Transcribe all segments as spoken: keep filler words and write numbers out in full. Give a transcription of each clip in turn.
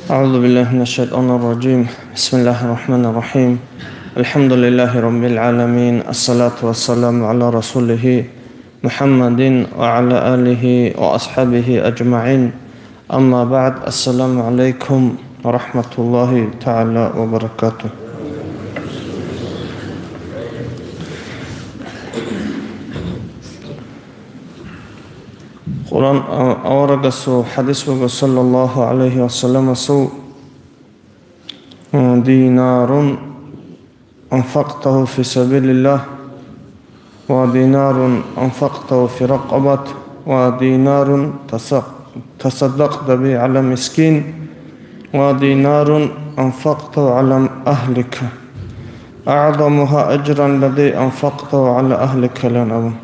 أعوذ بالله من الشيطان الرجيم. بسم الله الرحمن الرحيم. الحمد لله رب العالمين. الصلاة والسلام على رسوله محمد وعلى آله وأصحابه أجمعين. أما بعد. السلام عليكم ورحمة الله تعالى وبركاته. Къуран, а, аварагасул хадис буго, саллаллаху гӀалайхи ва салламасул: «Динарун анфактагьу фи сабилиллагь, ва динарун анфактагьу фи ракъабат, ва динарун тасак-, тасаддакъта бигьи гӀала мискин, ва динарун анфактагьу гӀала агьлика, агӀзамугьа ажран лази анфактагьу гӀала агьлика», – лан абун.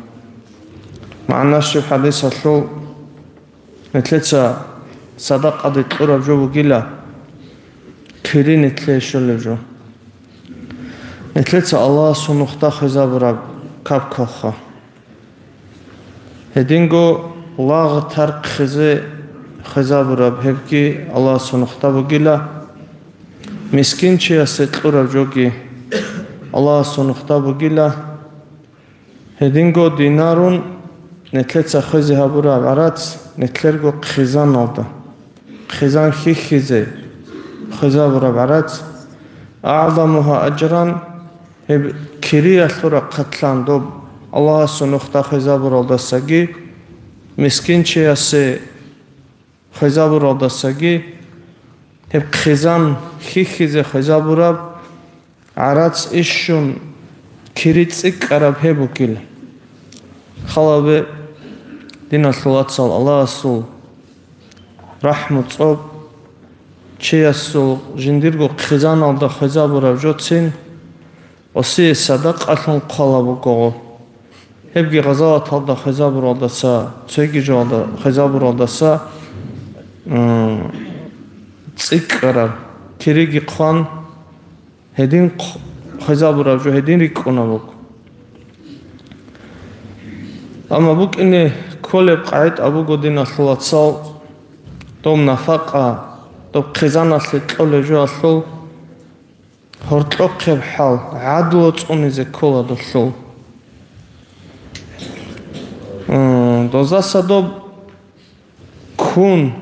МагӀна щиб хадисалъул? Нилъеца садакъаде кьураб жо бугила, кири нилъее щолеб жо. Нилъеца Аллагьасул нухда хвезабураб капкалха. Гьединго лагъ тархъизе хвезабураб, гьебги Аллагьасул нухда бугила, мискинчиясе кьураб жоги Аллагьасул нухда бугила. Гьединго динарун нилъеца хвезе гьабураб гӀарац нилъерго хъизаналда, хъизан хьихьизе хвезабураб гӀарац, агӀзамугьа ажран, гьеб кириялъул рахъалъан доб Аллагьасул нухда хвезабуралдасаги, мискинчиясе хвезабуралдасаги, гьеб хъизан хьихьизе хвезабураб гӀарац ишщун кири цӀикӀкӀараб гьеб букӀила. Халабе, диналъул вацал, Аллагьасул рахӀму цӀоб, чиясул жиндирго хъизаналда хвезабураб жоцин, осие садакъалъун хъвала бугого. Гьебги гъазаваталда хвезабуралдаса, цоги жоялда хвезабуралдаса, м, цӀикӀкӀараб, кириги хъван, гьедин хъ-, хвезабураб жо гьедин рикӀкӀуна буго. Амма букӀине кколеб къагӀида буго, диналъул вацал, доб нафакъа, доб хъизаналъе кьолеб жоялъул, гьоркьохъеб хӀал, гӀадлу цӀунизе ккола долъул. М, дозаса доб ккун,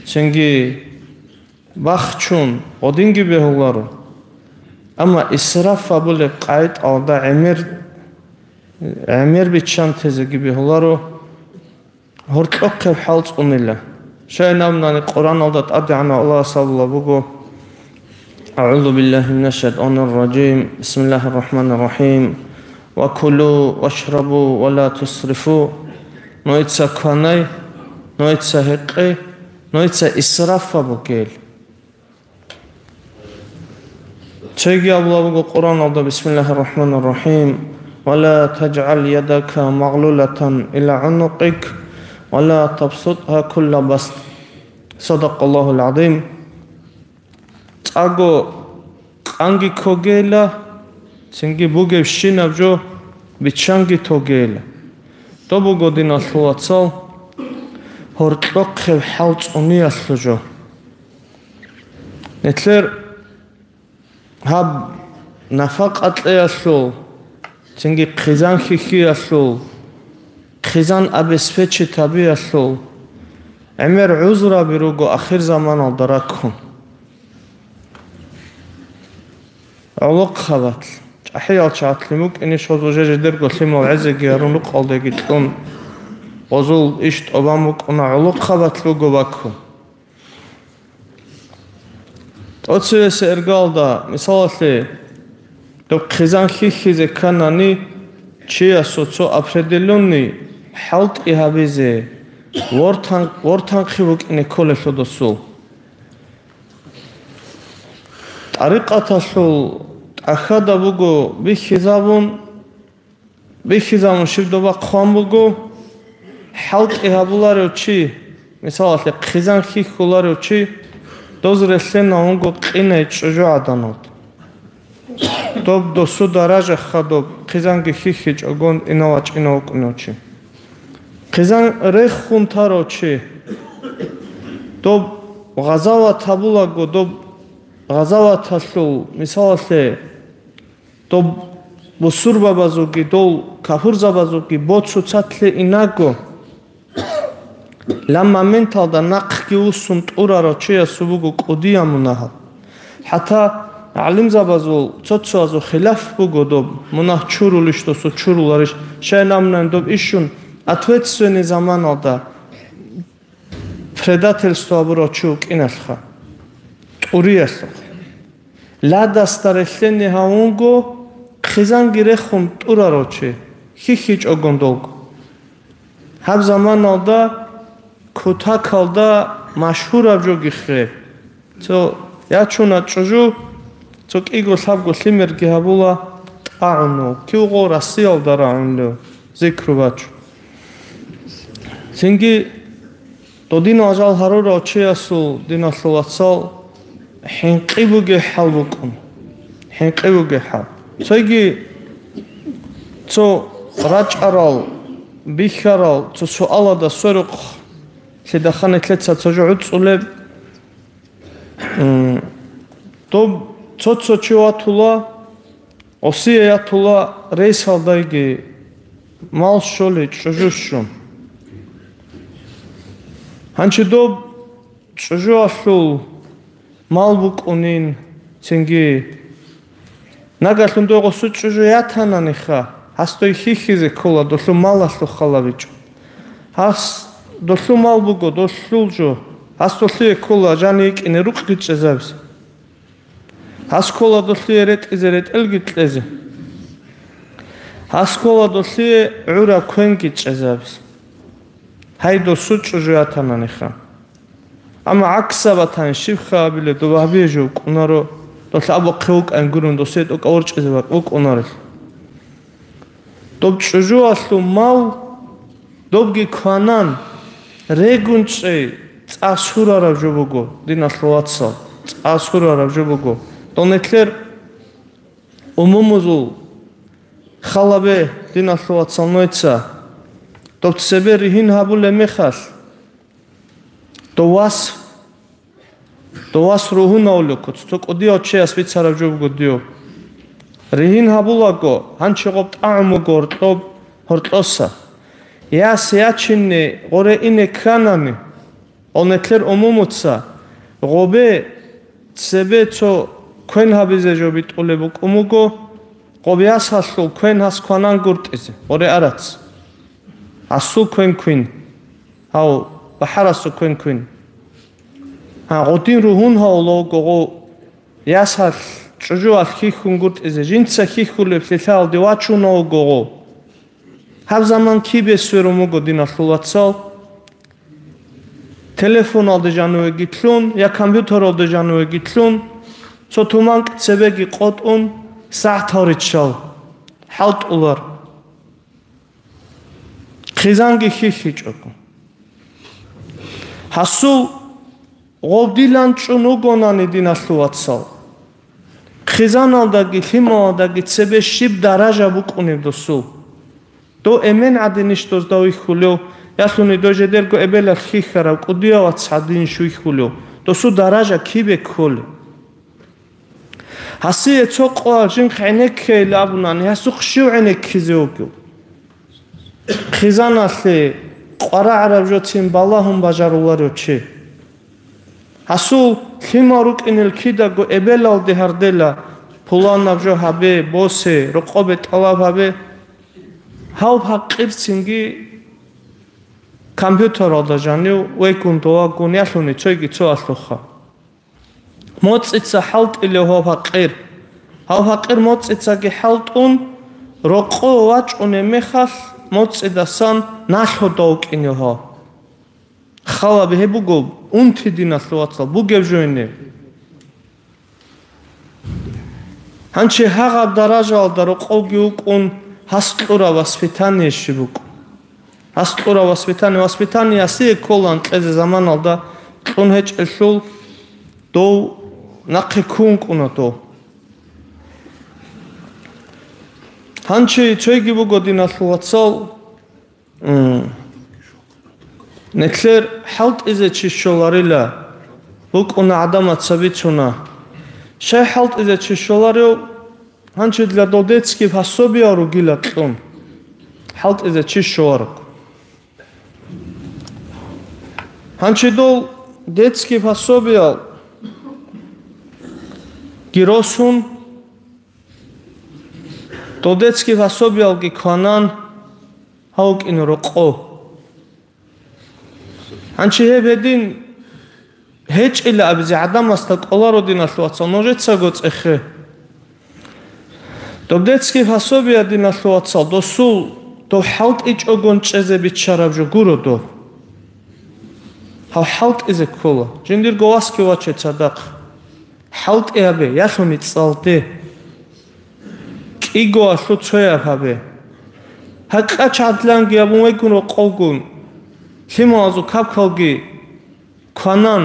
цинги бахчун гъодинги бегьуларо. Амма исраф абулеб къагӀидалда гӀемер, гӀемер биччан тезеги бегьуларо. Гьоркьохъеб хӀал цӀунила. Щайин абунани, Къуръаналда ТӀадегӀанав Аллагьас абулеб буго: «АгӀузу биллагьи минаш шайтӀанир ражим. Бисмиллагьир рахӀманир рахӀим. Ва кулу вашрабу ва ла тусрифу». Нойца кванай, нойца гьекъей, нойца исраф гьабугел. Цоги абулеб буго Къуръаналда: «Бисмиллагьир рахӀманир рахӀим. Ва ла тажгӀал ядака магълулатан ила гӀунукъик, ва ла табсутгьа кулла баст». Садакъаллагьул гӀазим. ЦӀакъго къанги ккогейила, цинги бугебщинаб жо биччанги тогейила. Доб буго, диналъул вацал, гьоркьохъеб хӀал цӀуниялъул жо. Нилъер гьаб нафакъа кьеялъул, цинги хъизан хьихьиялъул, хъизан обеспечить гьабиялъул гӀемер гӀузраби руго ахирзаманалда раккун. ГӀолохъабалъ, ахӀиял чагӀатлъи букӀинищ, гъоз уже жидерго лъимал гӀезеги гьарун, рукъалдеги кьун, гъозул иш тӀобан букӀуна, гӀолохъабалъ буго баккун. ТӀоцевесеб иргаялда, мисалалъе, доб хъизан хьихьизе кканани, чиясул цо определённый хӀалтӀи гьабизе, вортан-, вортанхъи букӀине кколелъул досул. ТӀарикъаталъул тӀахьада буго бихьизабун, бихьизабун щиб доба хъван буго, хӀалтӀи гьабуларев чи, мисалалъе, хъизан хьихьуларев чи, доз релълъена унго къинай чӀужугӀаданалда. Доб досу даражаха доб, хъизанги хьихьичӀогон инав вачӀинав вукӀунев чи. Хъизан рехун тарав чи, доб гъазават гьабулаго, доб гъазаваталъул, мисалалъе, доб бусурбабазулги, дол кафурзабазулги боцу цатлъе инаго, ламмаменталда нахъги вуссун тӀурарав чиясул буго кӀудиял мунагьал. ХӀатта гӀалимзабазул цо-цоязул хилаф буго доб, мунагь чурулищ досул, чуруларищ, щай намунан доб ишщун ответственный заманалда предательство гьабурав чи вукӀиналъха, тӀуриялъухъ. Ладасда релълъене гьавунго, хъизанги рехун тӀурарав чи, хьихьичӀогон долго. Гьаб заманалда кутакалда машгьураб жоги хъе. Цо ячуна чӀужу, цо кӀиго-лъабго лъимерги гьабула тӀагӀунав, кивго Россиялда рагӀунлев, зикру бачун. Цинги додинал жал гьарурав чиясул, диналъул вацал, хӀинкъи бугеб хӀал букӀун. ХӀинкъи бугеб хӀал. Цоги цо рачӀарал, бихьарал цо суалалда сверухъ лъидахъа нилъеца цо жо гӀуцӀулеб. М, доб цо-цо чи ватула, Осие ятула рейсалдайги мал щолей чӀужу щун. Гьанчи доб чӀужуялъул мал букӀунин, цинги нагагьлъун дой гъосу чӀужу ятананиха, гьас дой хьихьизе ккола долъул малалъул халабичӀо. Гьас долъул мал буго, долъул жо, гьас долъие ккола жан йикӀине рукъги чӀезабизе. Гьас ккола долъие ретӀизе ретӀелги кьезе. Гьас ккола долъие гӀураб квенги чӀезабизе. Гьай, досу чӀужу ятананиха. Амма гӀаксабатан щибха абилеб, дов вагьбие жо вукӀунаро, долъ абухъе вукӀан гурун, досие тӀокӀав ворчӀизе вукӀунарел. Доб чӀужуялъул мал, добги кванан, регун чӀей, цӀа сурараб жо буго, диналъул вацал, цӀа сурараб жо буго. Дол нилъер умумузул халабе, диналъул вацал, нойца, доб цебе ригьин гьабулеб мехалъ, дов вас Дов вас ругьунавулев куц, цо кӀудияв чияс бицараб жо буго дов. Ригьин гьабулаго, гьанчи гъоб тӀагӀун буго гьоркьоб-, гьоркьоса. Яс ячинни гъоре ине кканани, гъол нилъер умумуца гъобе цебе цо квен гьабизе жо битӀулеб букӀун буго, гъоб ясалъул квен гьас кванан гуртӀизе, гъоре арац. Гьасул квен квин. Гьав, бахӀарасул квен квин. Гьа, гъодин ругьун гьавулаго гъо, ясалъ, чӀужуялъ хьихьун гуртӀизе, жинца хьихьулеб лъилъаялде вачуна вуго гъо. Гьаб заман кибе сверун буго, диналъул вацал? Телефоналде жанивеги лъун, я компьютералде жанивеги лъун, цо туманкӀ цебеги къотӀун, сагӀатал риччал хӀалтӀулар. Хъизанги хьихьичӀого. Гьасул гъов дилан чӀун вугонани, диналъул вацал, хъизаналдаги лъималалдаги цебе щиб даража букӀунеб досул? Дов эмен гӀадинищ дозда вихьулев, ялъуни дой жидерго эбелалъ хьихьарав кӀудияв вац гӀадинищ вихьулев, досул даража кибе кколеб? Гьасие цо къоялъ жинхъ гӀенеккейилан абунани, гьасухъ щив гӀенеккизе вугев? Хъизаналъе къварагӀараб жоцин балагьун бажаруларев чи. Гьасул лъимал рукӀинел кидаго эбелалде гьардела, пуланаб жо гьабе, босе, рокъобе тӀалаб гьабе. Гьав пакъирцинги компьютералда жанив вегун довагун ялъуни цойги цоалъухъа. МоцӀица хӀалтӀилев гьав пакъир. Гьав пакъир моцӀицаги хӀалтӀун, рокъо вачӀунеб мехалъ моцӀидасан налъуда вукӀинев гьав. Халаби гьеб буго, унти диналъул вацал, бугеб жойнеб. Гьанчи гьагъаб даражаялда рокъовги вукӀун, гьас кьураб воспитание щиб букӀун. Гьас кьураб воспитание, воспитание гьасие кколан кьезе заманалда кьун гьечӀелъул дов нахъе ккун кӀуна дов. Гьанчи цойги буго диналъул вацал, М. Нилъер хӀалтӀизе чи щоларила, букӀуна гӀадамаца бицуна. Щай хӀалтӀизе чи щоларев? Гьанчи для дов детский пособиял ругила кьун. ХӀалтӀизе чи щоларо. Гьанчи дов детский пособиял гиросун, дов детский пособиялги кванан, гьав вукӀине рокъов. Гьанчи гьеб гьедин гьечӀила абизе гӀадамасда кӀоларо диналъул вацал нужецаго цӀехе. Дов детский пособие диналъул вацал досул дов хӀалтӀичӀогон чӀезе биччараб жо гуро доб. Гьав хӀалтӀизе ккола, жиндирго васги ваче цадахъ. ХӀалтӀи гьабе, ялъуни цӀалде. КӀиго алъу цояб гьабе. Гьакъа чадлъанги абун вегун рокъовгун, лъималазул капкалги кванан,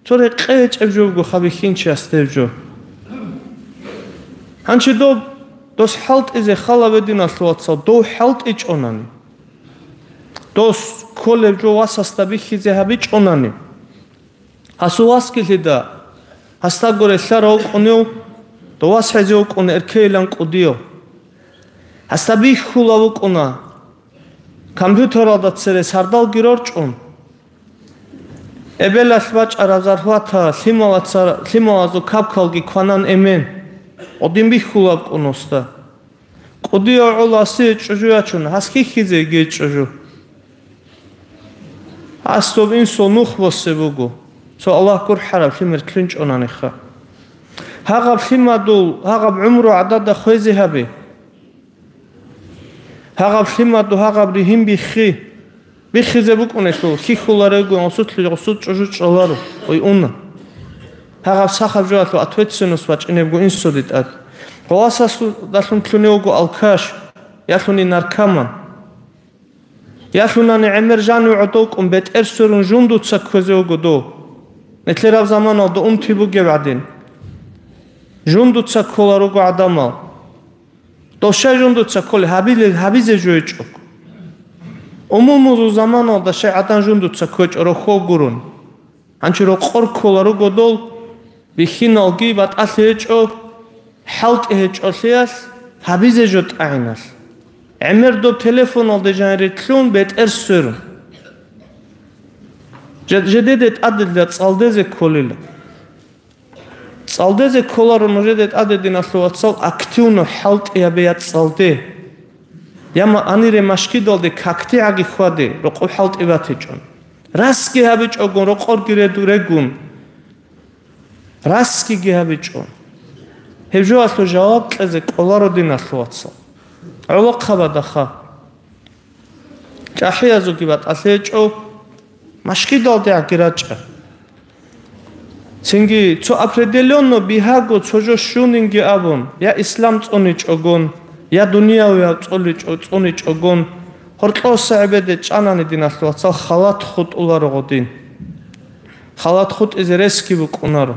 цо рекъе гьечӀеб жо буго хабихьинчияс дев жо. Гьанчи доб дос хӀалтӀизе хала бединалъул вацал, дов хӀалтӀичӀонани. Дос кколеб жо васасда бихьизе гьабичӀонани. Гьасул васги лъида, гьасдаго релълъарав вукӀунев, дов вас хӀезе вукӀуна эркейилан кӀудияв. Гьасда бихьула вукӀуна, компьютералда цере сардалги рорчӀун. Эбелалъ бачӀараб зарплата лъималаца-, лъималазул капкалги кванан эмен, гъодин бихьулаб кӀун гьасда. КӀудияв гӀоласие чӀужу ячун, гьас хьихьизе йигей чӀужу. Гьас доб инсул нух босе буго, цо Аллагь гурхӀараб лъимер ккинчӀонаниха. Гьагъаб лъимадул, гьагъаб гӀумру гӀадада хвезе гьабе. Гьагъаб лъимаду гьагъаб ригьин биххи. Биххизе букӀунелъул, хьихьуларевгун гъусулъи гъусул чӀужу чӀоларо, ой уна. Гьагъаб сахаб жоялъул ответственность бачӀинебго инсуде тӀад. Гъо васасдалъун лъуне вуго алкаш, ялъуни наркоман. Ялъунани гӀемер жанив гӀодов кӀун бетӀер сверун жундуца кквезе вуго дов. Нилъераб заманалда унти бугеб гӀадин. Жундуца ккола руго гӀадамал. Дов щай жундуца кколеб гьабилел гьабизе жойчӀо. Умумузул заманалда щай гӀадан жундуца кквечӀо рохьов гурун. Гьанчи рокъор ккола руго дол, бихьиналги батӀалъи гьечӀо, хӀалтӀи гьечӀолъиялъ гьабизе жо тӀагӀиналъ. ГӀемер доб телефоналде жанире лъун бетӀер сверун. Же-, жедеде тӀадилла цӀалдезе кколила. ЦӀалдезе кколаро нужеде тӀаде, диналъул вацал, активно хӀалтӀи гьабе я цӀалде. Я ма-, анире машгидалде какде гӀаги хьваде, рокъоб хӀалтӀи батичӀун. Расги гьабичӀогун, рокъорги реду-, регун. Расгиги гьабичӀо. Гьеб жоялъул жаваб кьезе кӀоларо, диналъул вацал. ГӀолохъабадаха. ЧӀахӀиязулги батӀалъи гьечӀо, машгидалдегӀаги рачӀа. Цинги цо определённо бигьаго цо жо щунинги абун, я ислам цӀуничӀогон, я дуниявияб цӀоличӀо-, цӀуничӀогон, гьоркьоса гӀебеде чӀанани, диналъул вацал, халат хутӀуларо гъодин. Халат хутӀизе ресги букӀунаро.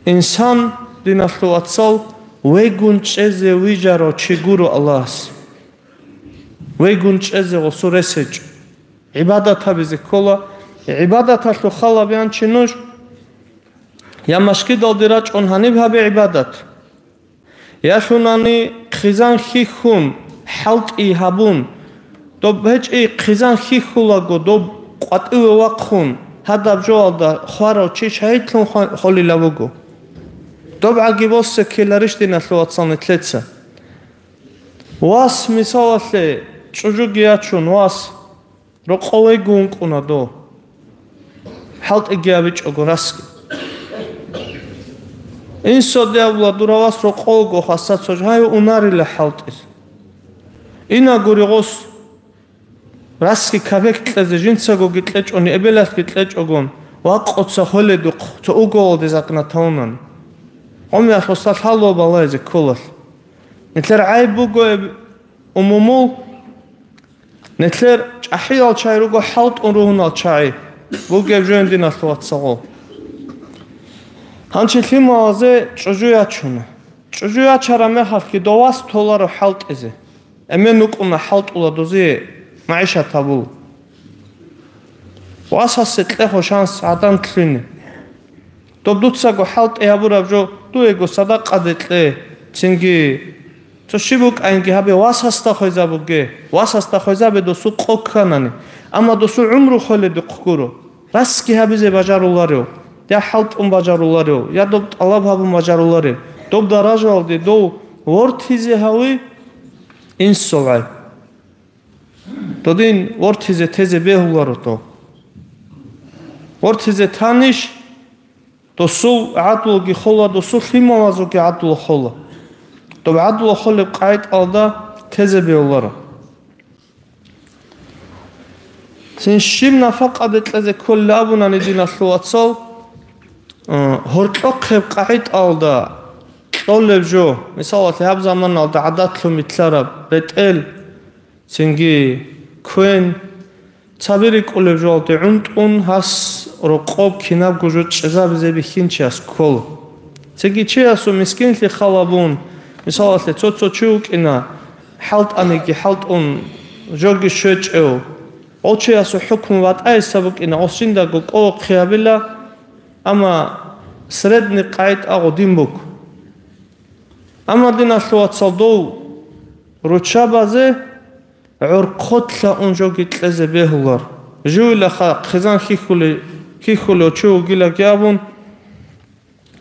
Инсан, диналъул вацал, вегун чӀезе вижарав чи гуро Аллагьас. Вегун чӀезе гъосул рес гьечӀо. ГӀибадат гьабизе ккола. ГӀибадаталъул халабиан чи нуж, я машгидалде рачӀун гьаниб гьабе гӀибадат. Ялъунани хъизан хьихьун, хӀалтӀи гьабун, доб гьечӀи хъизан хьихьулаго, доб къватӀиве вахъун, гьадаб жоялда хварав чи шагьидлъун хва-, холила вуго. Доб гӀаги босеккиларищ, диналъул вацал, нилъеца? Вас, мисалалъе, чӀужуги ячун, вас, рокъов вегун кӀуна дов. ХӀалтӀиги абичӀого расги. Инсоде абула, дур вас рокъов вуго, хасса цо жо, гьай, унарила хӀалтӀизе. Инагури гъос расги кабек кьезе жинцагоги кьечӀони, эбелалъги кьечӀогон, вакъоца холедухъ цо уголалде закъна тавунани. Гъомиялъ гъосда лъалуа балайзе кколалъ. Нилъер гӀайб буго эб-, умумул, нилъер чӀахӀиял чагӀи руго хӀалтӀун ругьунал чагӀи, бугеб жойин, диналъул вацал. Гьанчи лъималазе чӀужу ячуна. ЧӀужу ячараб мехалъги дов вас толаро хӀалтӀизе. Эмен вукӀуна хӀалтӀула, дозие магӀишат гьабула. Васасе кьехо шанс гӀадан лъугьине. Доб дуцаго хӀалтӀи гьабураб жо дуего садакъаде кье, цинги цо щиб букӀаинги гьабе, васасда хвезабуге, васасда хвезабе досул къо кканани, амма досул гӀумру холедухъ гуро. Расги гьабизе бажаруларев, я хӀалтӀун бажаруларев, я доб тӀалаб гьабун бажаруларев, доб даражаялде дов вортизе гьави инсул гӀайб. Додин вортизе тезе бегьуларо дов. Вортизе танищ, досул гӀадлуги хола, досул лъималазулги гӀадлу хола. Доб гӀадлу холеб къагӀидалда тезе бегьуларо. Цин щиб нафакъаде кьезе кколел абунани, диналъул вацал, э, гьоркьохъеб къагӀидалда кьолеб жо, мисалалъе, гьаб заманалда гӀадатлъун битӀараб ретӀел, цинги квен, цаби рикӀкӀулеб жоялде гӀунтӀун гьас рокъоб кинабго жо чӀезабизе бихьинчияс ккола. Цинги чиясул мискинлъи халабун, мисалалъе, цо-цо чи вукӀина, хӀалтӀаниги хӀалтӀун, жоги щвечӀев, гъов чиясул хӀукму батӀайса букӀина, гъос жиндаго кӀовухъе гьабила, амма средний къагӀида гъодин буго. Амма, диналъул вацал, дов руччабазе гӀорхъолъа ун жоги кьезе бегьулар. Живилаха хъизан хьихьули-, хьихьулев чи вугилаги абун,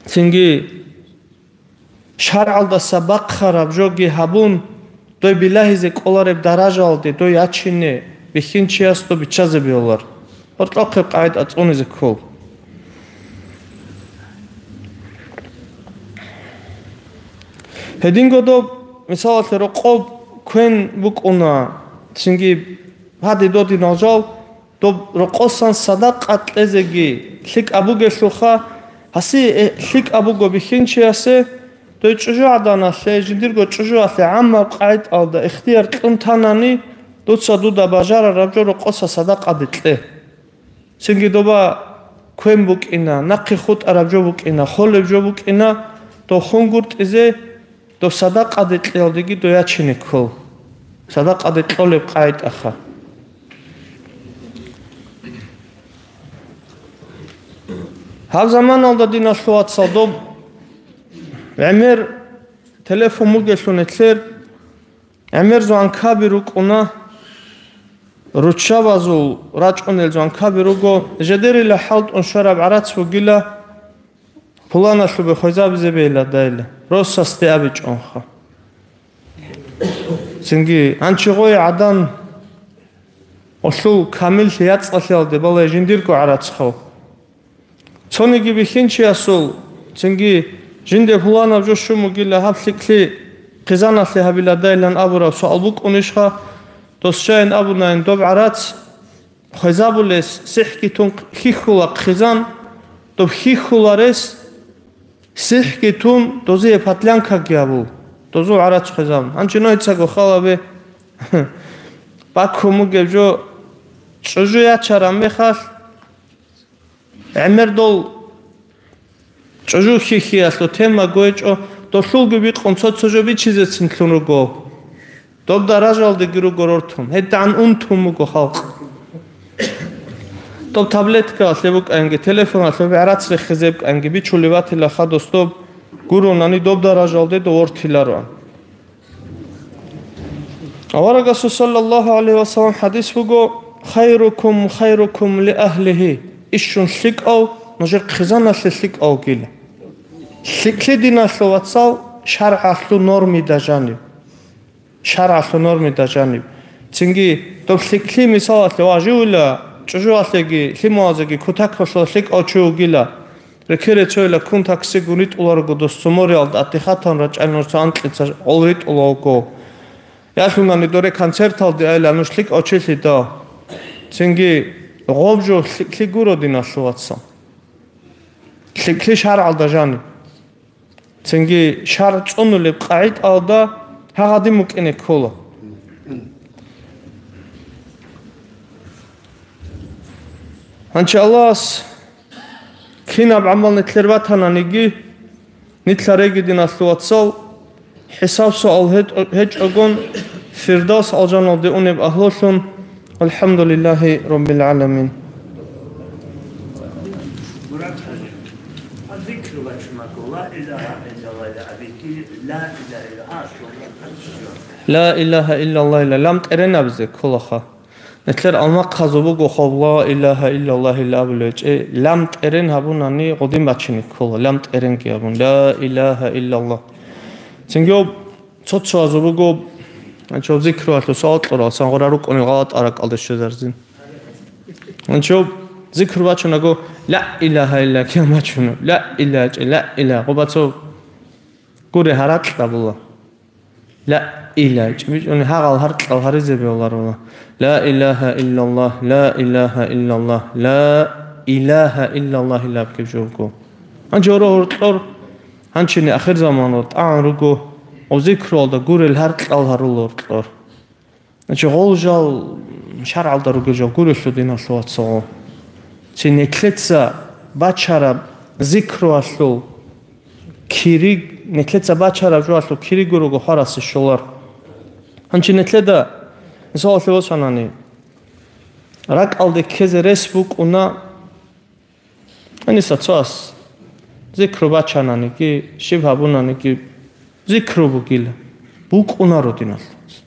цинги шаргӀалдаса бахъараб жоги гьабун, дой билагьизе кӀолареб даражаялде дой ячине бихьинчиясда биччазе бегьулар. Гьоркьохъеб къагӀида цӀунизе ккол. Гьединго доб, мисалалъе, рокъоб квен букӀуна, цинги гьади додинал жал, доб рокъосан садакъа кьезеги лъикӀаб бугелъулха, гьасие, э, лъикӀаб буго бихьинчиясе, дой чӀужугӀаданалъе, жиндирго чӀужуялъе гӀаммаб къагӀидалда ихтияр кьун танани, дуца дуда бажарараб жо рокъоса садакъаде кье. Цинги доба квен букӀина, нахъе хутӀараб жо букӀина, холеб жо букӀина, дов хунгуртӀизе, дов садакъаде кьеялдеги дой ячине ккол. Садакъаде кьолеб къагӀидаха. Гьаб заманалда, диналъул вацал, доб гӀемер телефон бугелъул нилъер, гӀемер звонкаби рукӀуна, руччабазул рачӀунел звонкаби руго, жедерила хӀалтӀун щвараб гӀарац бугила, пуланалъубе хвезабизе бейла дайла, росасде абичӀонха. Цинги гьанчи гъой гӀадан гъолъул камиллъи яцӀцӀалъиялде балай жиндирго гӀарацхъав. Цониги бихьинчиясул, цинги жинде пуланаб жо щун бугила, гьаб лъикӀлъи хъизаналъе гьабиладайилан абураб суал букӀунищха? Дос щайин абунайин, доб гӀарац хвезабулес сихӀги тун хьихьула хъизан, доб хьихьуларес сихӀги тун дозие подлянкаги гьабул, дозул гӀарац хвезабун. Гьанчи нойцаго халабе баккун бугеб жо чӀужу ячараб мехалъ, гӀемер дол чӀужу хьихьиялъул тема гойчӀо, долъулги бикъун цо-цо жо бичизецинлъун руго. Доб даражалдеги руго рортун, гьедигӀан унтун буго халкъ. Доб таблеткаялъе букӀанги, телефоналъе гӀарац рехизе букӀанги, бичулеб батила хадас доб гуронани доб даражалде дов вортилароан. Аварагасул саллаллагьу гӀалайгьи ва саллам хӀадис буго: «Хайрукум, хайрукум ли агьлигьи», ишшун лъикӀав нужер хъизаналъе лъикӀав вугила. ЛъикӀлъи, диналъул вацал, шаргӀалъул нормида жаниб. ШаргӀалъул нормида жаниб. Цинги доб лъикӀлъи мисалалъе важивила, чӀужуялъеги лъималазеги кутакалъула лъикӀав чи вугила. Рекерецойила ккун таксигун ритӀуларого дос цо мориялда атихатан рачӀанурца анкьица гъол ритӀула вуго. Ялъунани доре концерталде айла нуж лъикӀав чилъидал. Цинги гъоб жо лъикӀлъи гуро, диналъул вацал. ЛъикӀлъи шаргӀалда жаниб. Цинги шаргӀ цӀунулеб къагӀидалда гьагъадин букӀине ккола. Гьанчи Аллагьас кинаб гӀамал нилъер батананиги, нилъареги, диналъул вацал, хӀисаб-суал гьечӀогон, Фирдавс алжаналде унеб агьлулъун. АлхӀамдулиллагьи раббил гӀаламин. Ла илагьа иллаллагьила, ламтӀерен абизе кколаха. Нилъер алмахъазул буго хоб ла илагьа иллаллагьила абулев гьечӀеб, ламтӀерен гьабунани гъодин бачине ккола, ламтӀеренги гьабун, ла илагьа иллаллагь. Цинги цо-цоазул буго, анчав зикруялъул суал кьурал, сан гъура рукӀунел гъалатӀа ракӀалде щвезарзин. Анчав зикру бачунаго, ла илагьа илла киян бачуна, ла илагьа, ла илагьа, гъубацав гуре гьаракь абула. Ла илагьа, чӀибичӀони гьагъал гьаркьал гьаризе бегьуларула. Ла илагьа иллаллагь, ла илагьа иллаллагь, ла илагьа иллаллагь илабги жо буго. Гьанже гьоро гьоркьор, гьанчини ахирзаман ва тӀагӀун руго, ва зикруялда гурел гьаркьал гьарула гьоркьор. Значит, гъол жал шаргӀалда ругел жал гурелъул, диналъул вацал. Цин нилъеца бачараб зикруялъул кири, нилъеца бачараб жоялъул кири гурого хварасе щолар. Гьанчи нилъеда, мисалалъе босанани, ракӀалде ккезе рес букӀуна, гьаниса цоас зикру бачананиги, щиб гьабунаниги, зикру бугила, букӀунаро, диналъул вацал.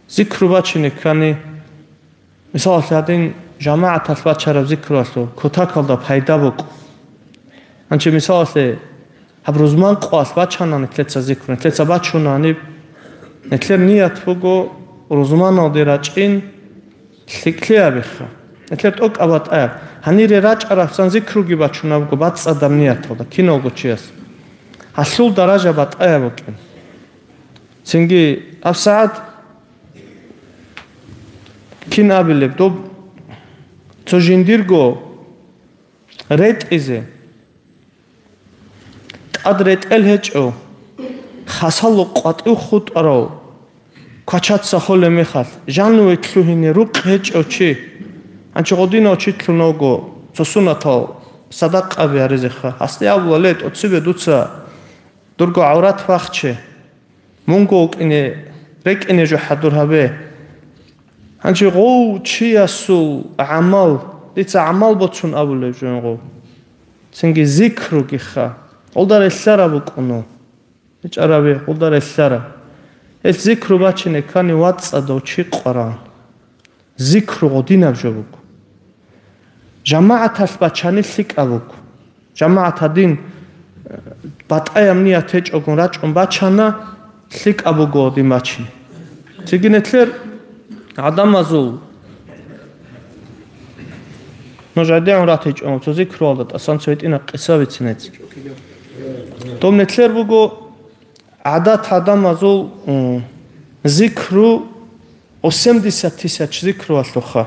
Зикру бачине ккани, мисалалъе гьадин, жамагӀаталъ бачараб зикруялъул кутакалда пайда букӀу. Гьанчи, мисалалъе, гьаб рузман къоялъ бачана нилъеца зикру, нилъеца бачуна гьаниб, нилъер ният буго рузманалде рачӀин лъикӀлъи абиха. Нилъер тӀокӀаб батӀаяб, гьанире рачӀарабцан зикруги бачунабго бацӀцӀадаб нияталда киналго чияс. Гьалъул даража батӀаяб букӀин. Цинги гьабсагӀат кин абилеб доб цо жиндирго ретӀизе тӀад ретӀел гьечӀо, хасало къватӀив хутӀарав квачаца холеб мехалъ, жаниве лъугьине рукъ гьечӀев чи, гьанчи гъодинав чилъун вуго цо сунатал садакъаби гьаризеха. Гьасде абула: «Ле, тӀоцебе дуца дурго гӀаврат бахче». Мунго вукӀине, рекӀине жо хӀадур гьабе. Гьанже гъов чиясул гӀамал, дица гӀамал боцун абулеб жо гъов. Цинги зикругиха. Гъолда релълъараб букӀуну. ГьечӀараби, гъолда релълъараб. Гьелъ зикру бачине ккани вацӀцӀадав чи къваран. Зикру гъодинаб жо буго. ЖамагӀаталъ бачани лъикӀаб буго. ЖамагӀат гьадин, э, батӀаяб ният гьечӀогун рачӀун бачана, лъикӀаб буго гьадин бачине. Цинги нилъер гӀадамазул, нуж гӀедегӀун ратичӀо цо зикруялда, тӀасан цо гьитӀинаб къиса бицинеца. Доб нилъер буго гӀадат гӀадамазул, м, зикру, восемьдесят тысяч зикруялъулха.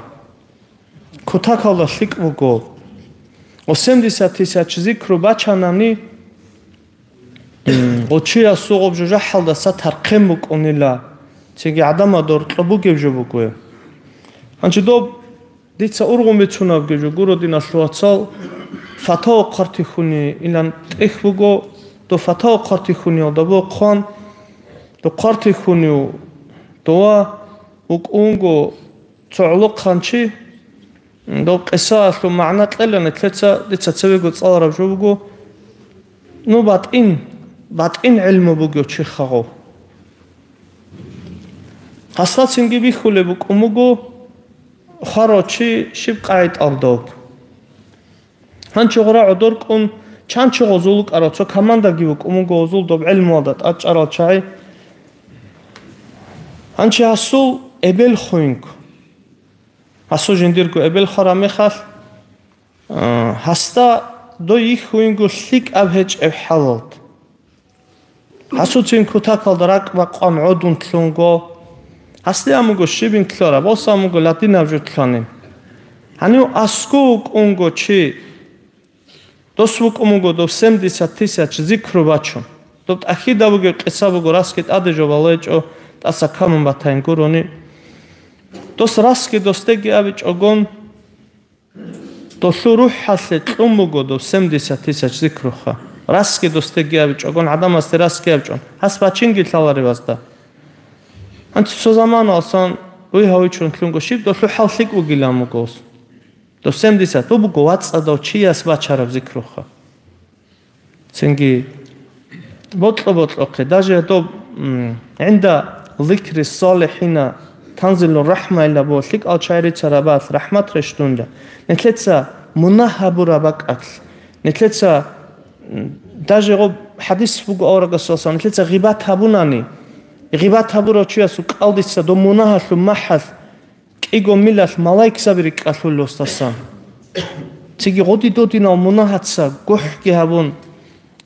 Кутакалда лъикӀ буго. Восемьдесят тысяч зикру бачанани, м, гъочиясул гъоб жужахӀалдаса тархъен букӀунила, цинги гӀадамал доркьо бугеб жо буго. Гьанчи доб дица ургъун бицунабги жо гуро, диналъул вацал, фатава хъвартихьуни илан тӀехь буго, доб фатава хъвартихьуниялда бо хъван, доб хъвартихьунив дова вукӀунго цо гӀолохъанчи, доб къисаялъул магӀна кьела нилъеца, дица цевего цӀалараб жо буго, ну, батӀин, батӀин гӀилму бугев чи хагъов. Гьасда цинги бихьулеб букӀун буго, хварав чи щиб къагӀидалда вуго. Гьанчо гъура гӀодор кӀун, Чан чи гъозул вукӀарав, цо командаги вукӀун вуго гъозул доб гӀелмуялда тӀадчӀарал чагӀи. Гьанчи гьасул эбел хуйнго. Гьасул жиндирго эбел хвараб мехалъ, а, гьасда дой йихьуйнго лъикӀаб гьечӀеб хӀалалда. Гьасуцин кутакалда ракӀ бакъван гӀодун лъунго. Гьасде амуго щибин лъора, босамуго ладинаб жо лъанин. Гьанив аскӀов вукӀунго чи, дос вукӀун вуго доб семдесят тысяч зикру бачун. Доб тӀахьида бугеб къиса буго, расги тӀаде жо балайчӀо, тӀаса камун батайин гурони. Дос расги досдеги абичӀогон, долъул рухӀалъе кьун буго доб семдесят тысяч зикруха. Расги досдеги абичӀогон, гӀадамасде расги абичӀон, гьас бачинги лъаларевазда. Гьанцо цо заманалсан уй гьавичун лъунго щиб долъул хӀал лъикӀ вугилан вуго. Доб семдесят, доб буго вацӀцӀадав чияс бачараб зикруха. Цинги бокьа-бокьухъе, даже доб, м, гӀинда зикри салихӀина танзилу рахӀма илабу лъикӀал чагӀи рицарабалъ рахӀмат рещтӀунила. Нилъеца мунагь гьабураб бакӀалъ, нилъеца, м, даже гъоб хӀадис буго аварагасуласан, нилъеца гъибат гьабунани, гъибат гьабурав чиясул кӀалдица доб мунагьалъул махӀалъ кӀиго милалъ малаикзаби рикӀкӀалъулел устасан. Цинги гъоди додинал мунагьаца гохӀги гьабун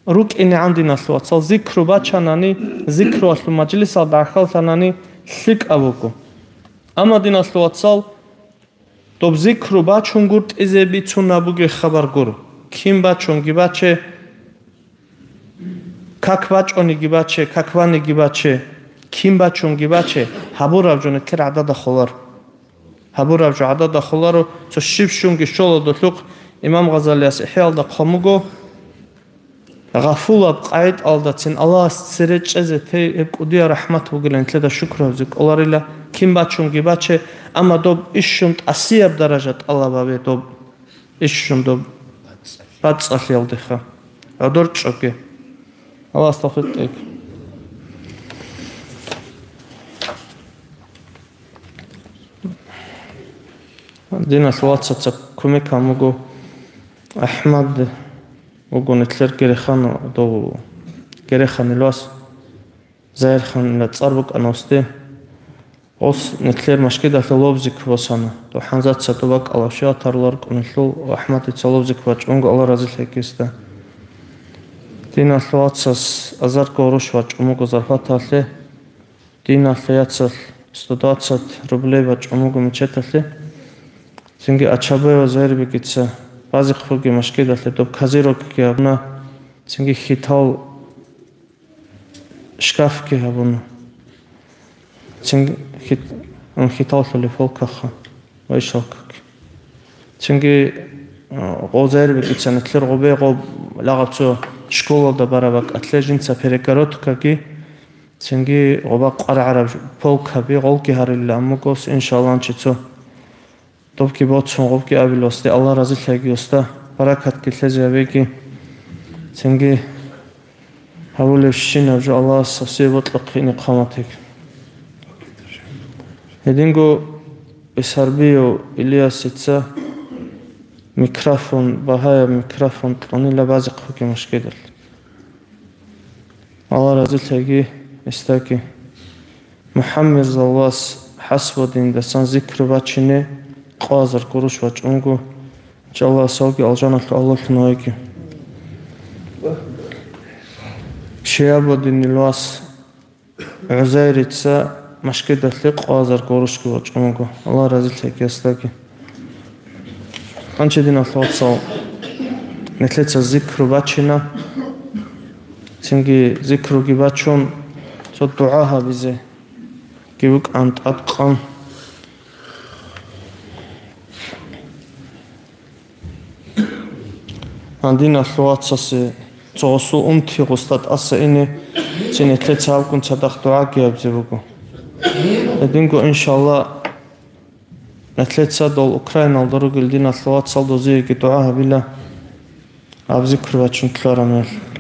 рукӀинегӀан, диналъул вацал, зикру бачанани, зикруялъул мажлисалда гӀахьаллъанани лъикӀаб буго. Амма, диналъул вацал, доб зикру бачунгуртӀизе бицунаб бугеб хабар гуро. Кин бачунги баче, как бачӀониги баче, как ваниги баче, кин бачунги баче, гьабураб жо нилъер гӀадада холаро. Гьабураб жо гӀадада холаро, цо щиб щунги щола долъухъ. Имам Гъазалияс ИхӀяалда хъван буго, гъафулаб къагӀидалдацин Аллагьас цере чӀезе тей гьеб кӀудияб рахӀмат бугилан нилъеда шукру гьабизе кӀоларила, кин бачунги баче, амма доб ишщун тӀасияб даража тӀалаб гьабе доб. Ишщун доб бацӀцӀалъиялдеха. ГӀодор чӀоге. Аллагьас тавфикъ кьеги. Диналъул вацаца кумек гьабун буго, АхӀмад вуго нилъер Гереханов, дов Гереханил вас. Загьирханила цӀар букӀана гъосде. Гъос нилъер машгидалъа лобзик босана. Дов ХӀамзатца тӀубакӀалав щиватаруларкъунелъул ва АхӀмадица лобзик бачӀунго, Аллагь разилъеги гьесда. Диналъул вацас азарго гъурущ бачӀун буго зарплаталъе. Диналъул яцалъ сто двадцать рублей бачӀун буго мечеталъе. Цинги Ачабаева Загьирбегица базихъ бугеб машгидалъе доб козырёкги гьабуна, цинги хьитал шкафги гьабуна. Цин хит-, м, хьиталлъулеб полкаха ва ишалкаги. Цинги, а, гъо Загьирбегица нилъер гъобе гъоб лагъаб цо школалда бараб бакӀалъе жинца перегородкаги, цинги гъоба къваригӀараб полкаби гъолги гьарилла аммугос, иншаллагь, чи цо. Добги боцун гъобги абила гъосде, Аллагь разилъеги гьесда, баракатги лъезе гьабеги. Цинги гьабулебщинаб жо Аллагьас гьесие бокьухъе ине хъван батеги. Гьединго Бесарбиев Ильясица микрофон, багьаяб микрофон кьунила базихъ бугеб машгидалъ. Аллагь разилъеги гьесдаги. МухӀаммед Залвас ХӀасбодиндасан зикру бачине къо азар гъурущ бачӀунго, иншаллагь, гьесги алжаналъул агьлулъун вайги. Шиабудинил вас ГӀузайрица машгидалъе къо азар гъурущги бачӀунго, Аллагь разилъеги гьесдаги. Гьанже, диналъул вацал, нилъеца зикру бачина, цинги зикруги бачун, цо дугӀа гьабизеги букӀан тӀадкъан. Гьанже, диналъул вацасе цо гъосул унти гъосда тӀаса ине, цин нилъеца гьабгун цадахъ дугӀаги гьабизе буго. Гьединго, иншаллагь, нилъеца дол Украиналда ругел диналъул вацал дозиеги дугӀа гьабила, гьаб зикру бачун ккараб мехалъ.